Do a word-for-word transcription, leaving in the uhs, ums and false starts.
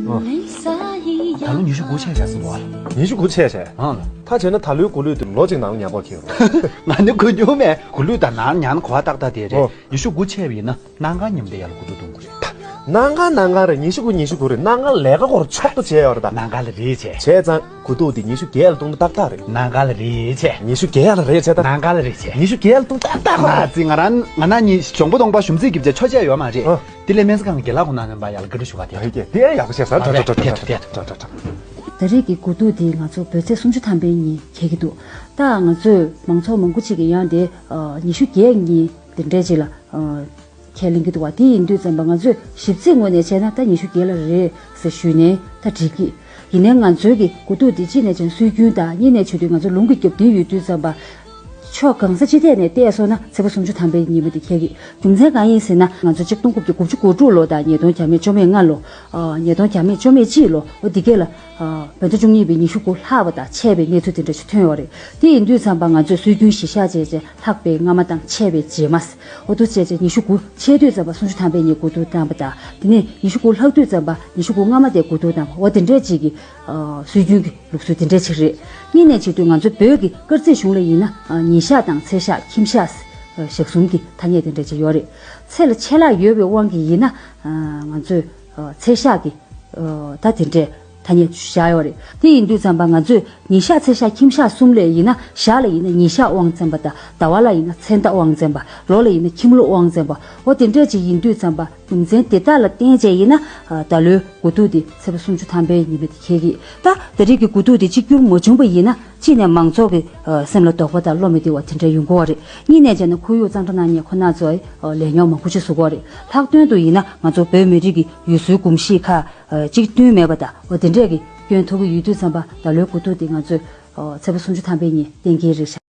ད་ལོ་ཉི་ཤུ་དགུ་ཆགས་བཞག་སོང་བ། ཉི་ཤུ་དགུ་ཆགས་བྱས། ཨང་། ད་བྱས་ན་ད་ལོའི་གོ་ལུད་དེ་ལོ་གཅིག་ནང་ཉར་དགོས་ཁེལ་རོ། ང་ནི་གོ་མྱོང་མེད། གོ་ལུད་དང་ནང་ཉར་ན་གོ་བ་ཏག་ཏག་དེ་རེད། ཨོ། ཉི་ཤུ་དགུ་ཆགས་པ་ཡིན་ན་གནམ་གང་མཉམ་དུ་ཡར་ལ་དགུ་ཐུག་གཏོང་དགོས་རེད། གནམ་གང་གནམ་གང་རེད། ཉི་ཤུ་དགུ་ཉི་ཤུ་དགུ་རེད། གནམ་གང་ལས་ཀ་སྐོར་ཆོག་ཏུ་བྱས་ཡོད་རེད་ད། གནམ་གང་ལ་རེད་བྱས། བྱས་ཙང་དགུ་ཐུག་དེ་ཉི་ཤུ་བརྒྱད་ལ་གཏོང་ན་ཏག་ཏག་རེད། གནམ་གང་ལ་རེད་བྱས། ཉི་ཤུ་བརྒྱད་ལ་རེད་བྱས་ད། གནམ་གང་ལ་རེད་བྱས། ཉི་ཤུ་བརྒྱད་ལ་གཏོང་ཏག་ཏག་རེད། ང་ཚོ་ང་རང་ང་ན་ཉི་ཞོགས་པ་གཏོང་པ་ཞུམ་ཚིག་གིབ་བྱས་ཆོ་ཆས་ཡོད་མ་རེད། ཨ། དེ་ལས་སྨན་རྩིས་ཁང་གི་རྒན་ལགས་ཁོང་རྣམ་པ་ཡར་ལ་བཀའ་འདྲི་ཞུ་ག་དེ། ཡ་ཡ་དེ་ཡག་པོ་བྱས་ས། ད་རེས་ཀྱི་དགུ་ཐུག་དེ་ང་ཚོ་བོད་ཚེས་སུམ་ཅུ་ཐམ་པའི་ཉིན་འཁེལ་གྱི་འདུག་ད་ང་ཚོས་མང་ཚོགས་མང་པོ་ཅིག་གིས་ཡང་དེ་ཉི་ཤུ་བརྒྱད་ཉིན་དེ་འདྲས་ཅིག་ལ་ཁས་ལེན་གྱི་འདུག་བ། དེ་ཡིན་དུས་ཙམ་པ་ང་ཚོས་ཞིབ་རྩིས་ངོས་ནས་བྱས་ན་ད་ཉི་ཤུ་བརྒྱད་ལ་རེད་ཟེར་ཞུས་ནས་ད་འགྲིག་གི། ཡིན་ནའི་ང་ཚོའི་གི་དགུ་ཐུག་དེ་གཅིག་ནས་བྱས་ན་སྲོལ་རྒྱུན་དང་གཉིས་ནས་བྱས་དུས་ང་ཚོ་ལུང་གི་རྒྱབ་རྟེན་ཡོད་དུས་ཙམ་པ། ཕྱོགས་གང་ས་ཅི་ཐད་ནས་བལྟས་སོང་ན་ཚེས་པ་སུམ་ཅུ་ཐམ་པའི་ཉིན་མོ་འདི་འཁེལ་གྱི། རྒྱུ་མཚན་གང་ཡིན་ཟེར་ན་ང་ཚོ་ཆིག་སྟོང་དགུ་བརྒྱ་དགུ་བཅུ་གོ་དྲུག་ལོ་དང་ཉིས་སྟོང་བརྒྱ་མེད་བཅོ་མེད་ལྔ་ལོ། ཨ། ཉིས་སྟོང་བརྒྱ་མེད་བཅོ་མེད་གཅིག་ལོ། འོ་འདི་གས་ལ། ཨ། བོད་ཟླ་བཅུ་གཉིས་པའི་ཉི་ཤུ་དགུ་ལྷག་པ་དང་ཆད་པའི་གནས་ཚུལ་དེ་འདྲ་ཞིག་ཐོན་ཡོད་རེད། དེ་ཡིན་དུས་ཙམ་པ་ང་ཚོས་སྲོལ་རྒྱུན་གཞིར་བཞག་བྱས་རྗེས་ལྷག་པའི་སྔ་མ་དང་ཆད་པའི་རྗེས་མ། འོ་འདུག་བྱས་རྗེས་ཉི་ཤུ་དགུ་ཆད་དུས་ཙམ་པ་སུམ་ཅུ་ཐམ་པའི་ཉིན་དགུ་ཐུག་བཏང་པ་དང་དེ་ནས་ཉི་ཤུ་དགུ་ལྷག་དུས་ཙམ་པ་ཉི་ཤུ་དགུ་སྔ་མ་དེ་དགུ་ཐུག་བཏང་པ། འོ་དེ་འདྲས་ཅིག་གི། ཨ། སྲོལ་རྒྱུན་གྱི་ལུགས་སྲོལ་དེ་འདྲ་ཅིག་རེད། གཉིས་ནས་བྱས་དུས་ང་ཚོ་བོད་ཀྱི་སྐར་རྩིས་གཞུང་ལ་ཡིན་ན་ཉིན་ཞག་དང་ཚེས་ཞག་ཁྱིམ་ཞག་ཞག་གསུམ་གྱི་ཐ་སྙད་དེ་འདྲ་ཅིག་ཡོད་རེད། ཚེས་ལ་ཆད་ལྷག་ཡོད་པའི་དབང་གིས་ཡིན་ན་ང་ཚོས་ཚེས་ཞག་གི་ད་དེ་འདྲའི་ཐ་སྙད་བཞག་ཡོད་རེད། དེ་ཡིན་དུས་ཙམ་པ་ང་ཚོས་ཉིན་ཞག་ཚེས་ཞག་ཁྱིམ་ཞག་གསུམ་ལ་ཡིན་ན་ཞག་ལ་ཡིན་ན་ཉིན་ཞག་དབང་བཙན་པ་དང་ཟླ་བ་ལ་ཡིན་ན་ཚེས་ཟླ་དབང་བཙན་པ་ལོ་ལ་ཡིན་ན་ཁྱིམ་ལོ་དབང་བཙན་པ། འོ་དེ་འདྲ་ཅིག་ཡིན་དུས་ཙམ་པ། རྒྱུ་མཚན་དེ་དག་ལ་བརྟེན་བྱས་ཡིན་ན་ད་ལོའི་དགུ་ཐུག་དེ་ཚེས་པ་སུམ་ཅུ་ཐམ་པའི་ཉིན་མོ་དེ་འཁེལ་གྱི། ད་ད་རེས་ཀྱི་དགུ་ཐུག་དེ་གཅིག་གྱུར་མ་བྱུང་པ་ཡིན་ན་གཅིག་ནས་མང་ཚོགས་ཀྱི་སེམས་ལ་དོགས་པ་དང་བློ་མི་བདེ་བ་དེ་འདྲ་ཡོང་གི་ཡོད་རེད། གཉིས་ནས་བྱས་ན་ཁོར་ཡུག་གཙང་སྦྲ་གནང་མཁན་ཁོ་ན་ཚོས་ལས་ཉོག་མང་པོ་ཅིག་བཟོ་གི་ཡོད་རེད། ལྷག་དོན་དུ་ཡིན་ན་ང་ཚོ་བོད་མི་རིགས་ཀྱི་ཡུལ་སྲོལ་གོམས་གཤིས་ཁག་གཅིག་མཐུན་མེད་པ་དང་འོ་དེ་འདྲས་ཀྱི་སྐྱོན་ཐུག་གི་ཡོད་དུས་ཙམ་པ་ད་ལོའི་དགུ་ཐུག་དེ་ང་ཚོས་ཚེས་པ་སུམ་ཅུ་ཐམ་པའི་ཉིན་གཏན་འཁེལ་རེད་ཤག